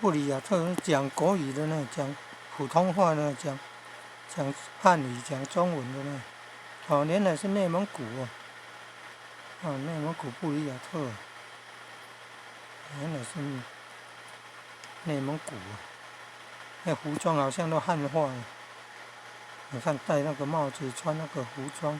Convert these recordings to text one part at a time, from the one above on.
布里亞特講國語的呢，講普通話呢，講漢語、講中文的呢。哦，原來是內蒙古哦，哦，內蒙古布里亞特，原來是內蒙古啊。那服裝好像都漢化了，你看戴那個帽子，穿那個服裝。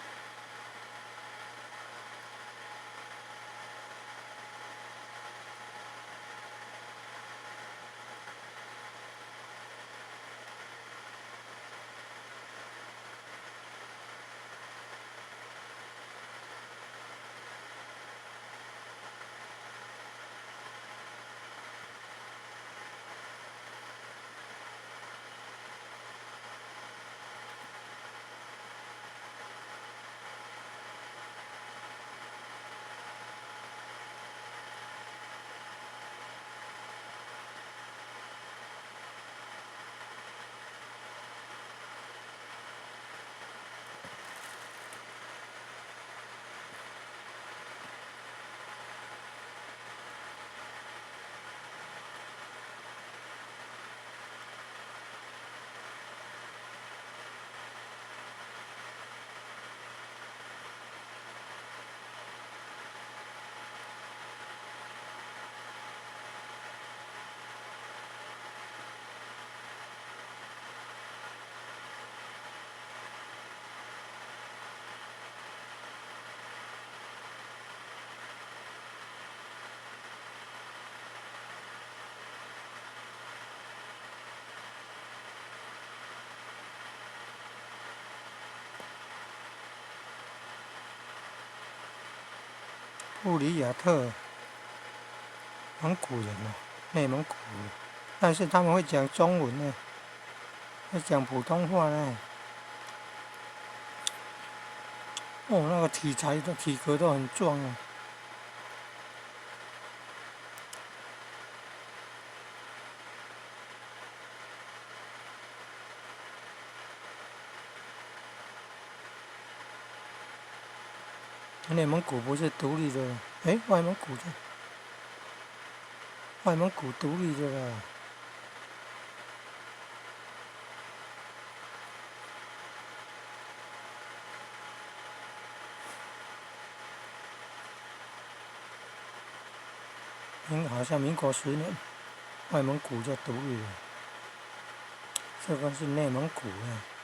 布里亞特，蒙古人哦，內蒙古，但是他們會講中文呢，會講普通話呢。哦，那個體材的體格都很壯啊。內蒙古不是獨立的，哎，外蒙古的，外蒙古獨立的啦。好像民國10年，外蒙古就獨立了。這個是內蒙古啊。